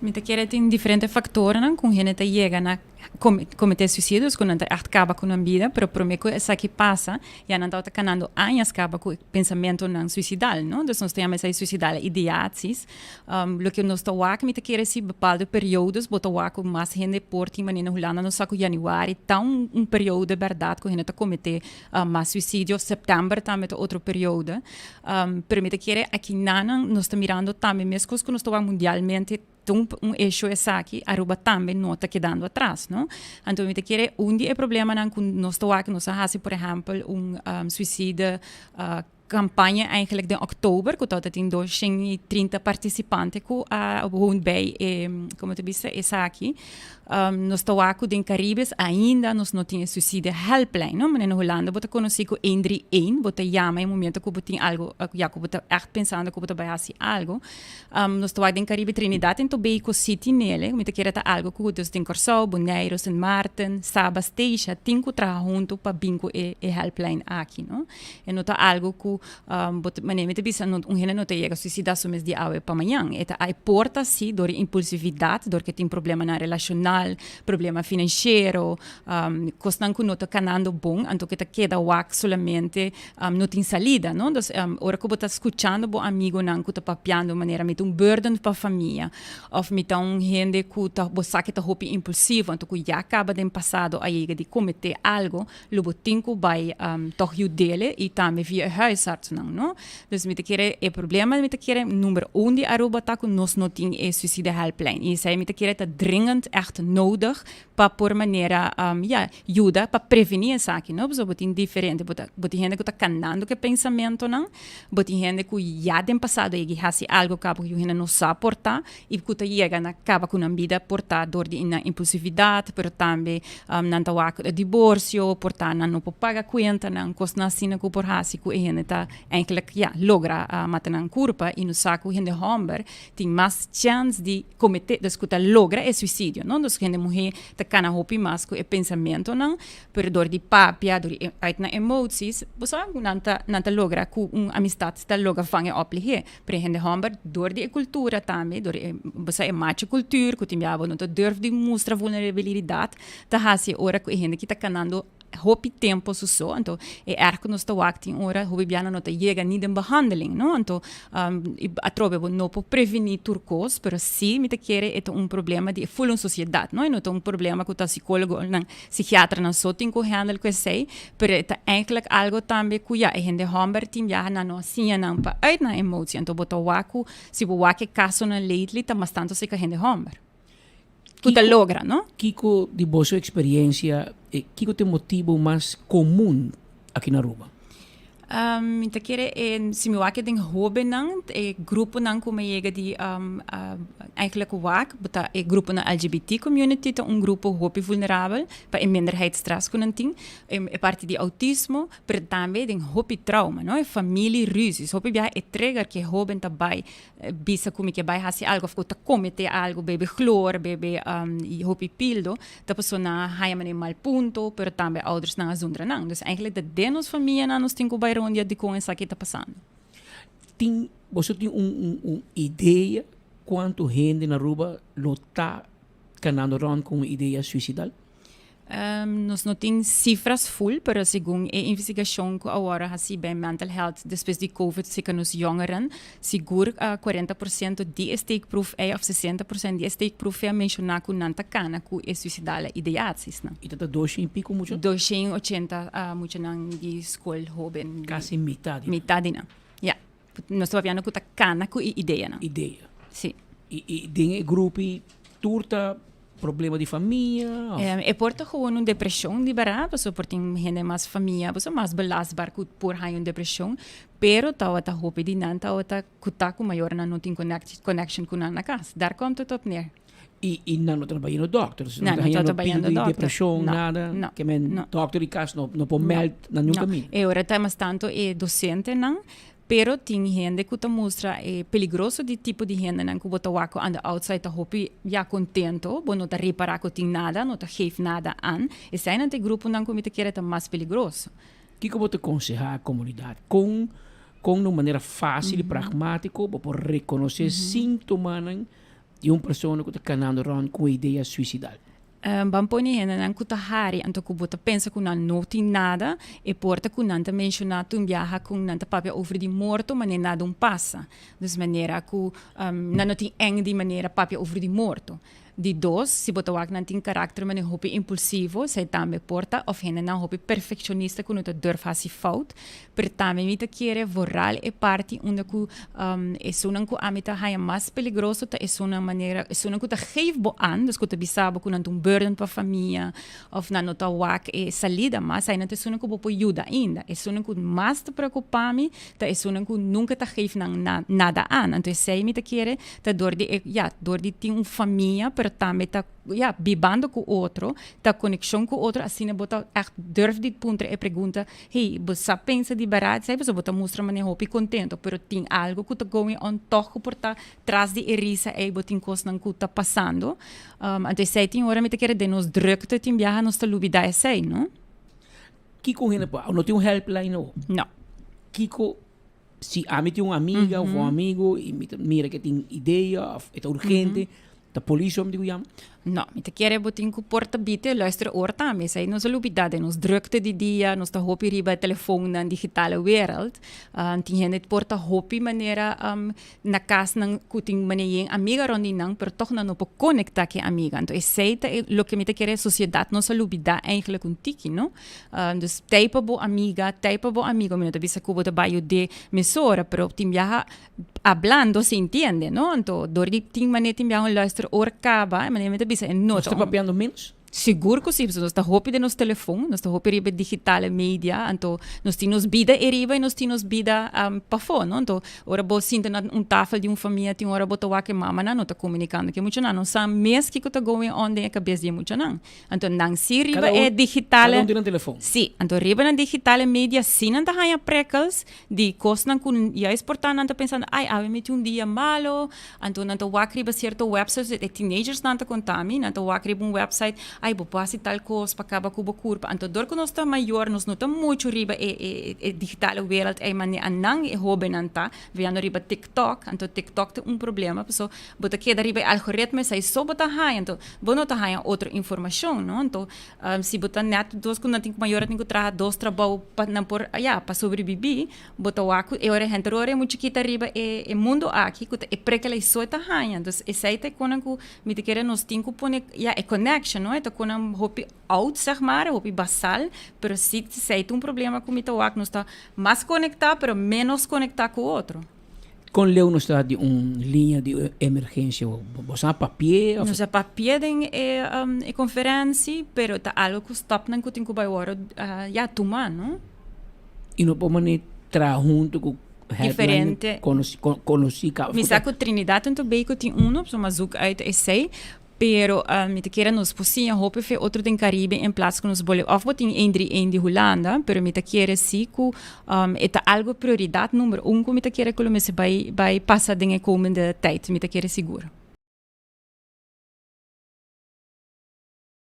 Mi ta kere tin diferente factornan cu hende ta yega na comete suicidio, dus cu nan ta echt caba cu nan bida, pero prome cu esaki pasa ya nan tabata canando añas caba cu e pensamentonan suicidal, no? Dus nos ta yama esaki suicidale ideaties. Loke nos ta wak, mi ta kere si bepaalde periodes bo ta wak cu mas hende por tin manera na Hulanda nos sa cu januari ta un periode berdad cu hende ta comete mas suicidio, september tambe ta otro periode. Pero mi ta kere aki nanan nos ta mirando tambe mescos cu nos ta wak mundialmente ta un hecho esaki, Aruba tambe no ta kedando atras, no. Anto mi ta kere un di e problemanan cu nos ta wak, nos a haci por ehempel un suicide campaña eigenlijk den oktober cu tabata tin 230 participante cu a woon bij e, como ta bisa, esaki. Nos ta wak cu den Caribes ainda nos no tin e suicide helpline, no? Manera na Hulanda bo ta conoci cu 131, bo ta yama e momento cu bo tin algo, ya cu bo ta echt pensando cu bo ta bay haci algo. Nos ta wak den Caribe Trinidad en Tobago si tin nele, mi ta kere ta algo cu dus den Corsou, Boneiru, Sint Maarten, Saba, Statia tin cu traha hunto pa bin cu e helpline aki, no? E no ta algo cu bo ta, manera mi ta bisa, no, un hende no ta yega suicida su mes di awe pa mañan. E ta, e por ta si dor e impulsividad, dor ke tin problemanan relacional, problema financiero, cosnan cu no ta canando bon, anto ke ta keda wak solamente no tin salida, no. Dus ora cu bo ta scuchando bo amigonan cu ta papiando manera mi ta un burden pa famia, of mi ta un hende cu ta, bo sa ke ta hopi impulsivo, anto cu ya caba den pasado a yega di comete algo, lo bo tin cu bay tog yudele y tambe via e huisartsnan, no? Dus mi ta kere e problema mi ta kere number un di Aruba ta cu nos no tin e suicide helpline y esey mi ta kere ta dringend echt nodig pa por manera ya yuda pa preveni esaki, no? Pasobra bo tin diferente bo ta bo tin hende cu ta canando cu e pensamentonan, bo tin hende cu ya den pasado a yega y haci algo caba cu yu hende no sa por ta y cu ta yega na caba cu nan bida por ta door di nan impulsividad, pero tambe nan ta wak divorcio, por ta nan no por paga cuentanan, cosnan asina cu por haci cu e hende ta eigenlijk ya logra mata nan curpa y nos sa cu hende homber tin mas chance di comete, dus cu ta logra e suicidio, no? Dus hende muhe ta cana hopi mas cu e pensamentonan, pero door di papia, door di uit nan emoties, bo sa nan ta nan ta logra cu un amistad ta logra vang e op lihe. Pero e hende hòmber, dor di e kultura tambe, dor di e, bo sa e macho kultuur ku tin bia bo no ta durf di mustra vulnerabilidat, ta hasi e ora ku e hende ki ta kanando hopi tempo su so. Anto e erg ku nos ta wak tin ora hopi bia nan no ta yega ni den behandeling, no. Anto atrobe bo no por prevení tur kos, pero si mi ta kere e ta un problema di e ful un sosiedat, no. E no ta un problema ku ta sikólogonan Psikiaternan so tin ku handle ku esei, pero e ta eigenlijk algo tambe ku ya e hende hòmber tin biaha nan no a siña nan pa uit nan emotie. Anto bo ta wak ku si bo wak e kasonan lately ta mas tantu serka hende hòmber ku ta logra, no? Kiko di boso eksperiencia, kiko ta e motibu mas komun aki na Aruba? Mi ta kere e si mi wak den hobennan e gruponan ku mi yega di eigenlijk wak bo ta e gruponan LGBT community ta un grupo hopi vulnerabel pa e minderheid stress ku nan tin e parti di autismo pero tambe den hopi trauma no e familie ruzies hopi biaha e trigger ku e hoben ta bai bisa ku mi ke bai hasi algu of ku ta komete algu bebe chloor bebe hopi pildo ta pasobra nan a haña manera mal punto pero tambe oudersnan a zundra nan dus eigenlijk ta den nos famianan nos tin ku bai rondia dikon esaki ta pasando. Tin boso tin un un idea kuantu hende na Aruba lo ta kanando rònt ku un idea suisidal? Nos no tin cifras full, pero segun e investigacion cu awor a haci bij mental health despues di covid cerca nos jongeren, sigur 40% di e steekproef ei of 60% di e steekproef ei a menciona cu nan ta cana cu e suicidale ideatiesnan. Y ta ta doshen y pico mucha? 280 muchanan di scol hoben. Casi mitad di nan. Mitad di nan, ya. Nos ta papiando cu ta cana cu e ideanan. Idea. Si. Y den e grupi tur ta problema di famia of? E por ta gewoon un depresion di berdad, pasobra por tin hende mas famia, pasobra mas belastbaar cu por haña un depresion, pero tawata hopi di nan tawata cu ta cu mayornan no tin connection cu nan na cas. Daar komt het op neer. Y y nan no ta bayendo dokter, nan no ta bayendo dokter. Depresion, nada. No. Ke men no. Dokter di cas no no por meld na niun caminda. E ora ta mas tanto e docentenan, pero tin hende cu ta mustra e peligroso di tipo di hendenan cu bo ta wak cu on the outside ta hopi ya contento, bo no ta repara cu tin nada, no ta geef nada aan. Eseinan ta e gruponan cu mi ta kere ta mas peligroso. Kiko bo ta conseha comunidad? Con con na un manera facil y pragmatico bo por reconoce sintomanan? Di un persona ku ta kanando rònt ku un idea suisidal. Ban pone hendenan ku ta hari anto ku bo ta pensa ku nan no tin nada, e por ta ku nan ta menshoná tur biaha ku nan ta papia over di morto manera nada un pasa. Dus manera ku nan no tin eng di manera papia over di morto. Di dos, si bo ta wak nan tin karakter manera hopi impulsivo, esei tambe por ta, òf hendenan hopi perfekshonista ku no ta durf hasi fout. Pero tambe mi ta kere vooral e parti unda ku esunnan ku ami ta haña mas peligroso ta esunnan manera esunnan ku ta geef bo an, dus ku ta bisa bo ku nan ta un burden pa famia òf nan no ta wak e salida mas, ai nan ta esunnan ku bo por yuda ainda. Esunnan ku mas ta preokupa mi ta esunnan ku nunka ta geef nan nada an. Anto esei mi ta kere ta dor di e, ya, dor di tin un famia pero tambe ta, ya, bibando ku otro, ta konekshon ku otro, asina bo ta ègt durf di puntra e pregunta, Hey, bo sa pensa di bèrdat esei pasobra bo ta mustra manera hopi kontento, pero tin algu ku ta going on tòg ku por ta tras di e risa ei bo tin kosnan ku ta pasando. Anto esei tin ora mi ta kere den nos drukte tin biaha nos ta lubidá esei, no? Kiko un hende por, no tin un helpline no? No. Kiko si ami tin un amiga of un amigo y mi ta mira ke tin idea of e ta urgente, ta polis mi tin ku yama? No, mi ta kere bo tin ku por ta bite luister oor tambe. Esei nos a lubida den nos drukte di dia, nos ta hopi riba e telefoonnan, digitale wereld. Tin hende por ta hopi manera na kasnan ku tin manera yen amiga rond di nan, pero tog nan no por konekta ku e amiga. Anto esei ta e loke mi ta kere sosiedat nos a lubida eigenlijk un tiki, no? Dus tei pa bo amiga, tei pa bo amigo, mi no ta bisa ku bo ta bai yud'é mesora, pero tin biaha hablando se entiende, no? Anto dor di tin manera tin biaha un luister ora kaba, e manera mi ta bisa e no Nos ta papiando menos? Sigur ku si, pasobra nos ta hopi den nos telefon, nos ta hopi riba e digitale media, anto nos tin nos bida eriba i nos tin nos bida pafó, no? Anto ora bo sinta na un tafel di un famia tin ora bo ta wak e mamanan no ta komunikando ku e muchanan, no sa mes kiko ta going on den e kabes di e muchanan. Anto nan si riba e digitale. Cada un tin nan telefon. Si, anto riba nan digitale media si nan ta haña prikkels di kosnan ku juist por ta nan ta pensando ai awe mi tin un dia malo, anto nan ta wak riba sierto websites, e teenagers nan ta konta mi, nan ta wak riba un website, ai bo por hasi tal kos pa kaba ku bo kurpa, anto dor ku nos ta mayor nos no ta muchu riba e e digitale wereld ei manera nan e hobennan ta, viando riba tiktok, anto tiktok ta un problema paso bo ta keda riba e algoritmo esei so bo ta haña, anto bo no ta haña otro informashon, no? Anto si bo ta nèt dos ku nan tin ku mayor a tin ku traha dos trabou pa nan por ya pa sobrebibí, bo ta wak ku e ora henter ora e mucha kita riba e e mundu aki ku ta e prekel ei so e ta haña. Entonces esei ta e konan ku mi ta kere nos tin ku pone ya e connection, no? E ta konan hopi oud zeg maar, hopi basal, pero si esei ta un problema ku mi ta wak, nos ta mas konektá pero ménos konektá ku otro. Kon leu nos ta di un liña di emergensia? Bo sa papié? Nos a papié den e e konferensi, pero ta algo ku stapnan ku tin ku bai wòrdu ya tuma, no? I no por manera traha huntu ku helpline konosí? Mi sa ku Trinidad en Tobago tin uno, pasobra mi a zoek uit esei. Pero mi ta kere nos por siña hopi fe otro den Caribe en plaats cu nos bole of bo tin een drie een di Hulanda, pero mi ta kere si cu e ta algo prioridad number un cu mi ta kere cu lo mester bay bay pasa den e komende tijd, mi ta kere sigur.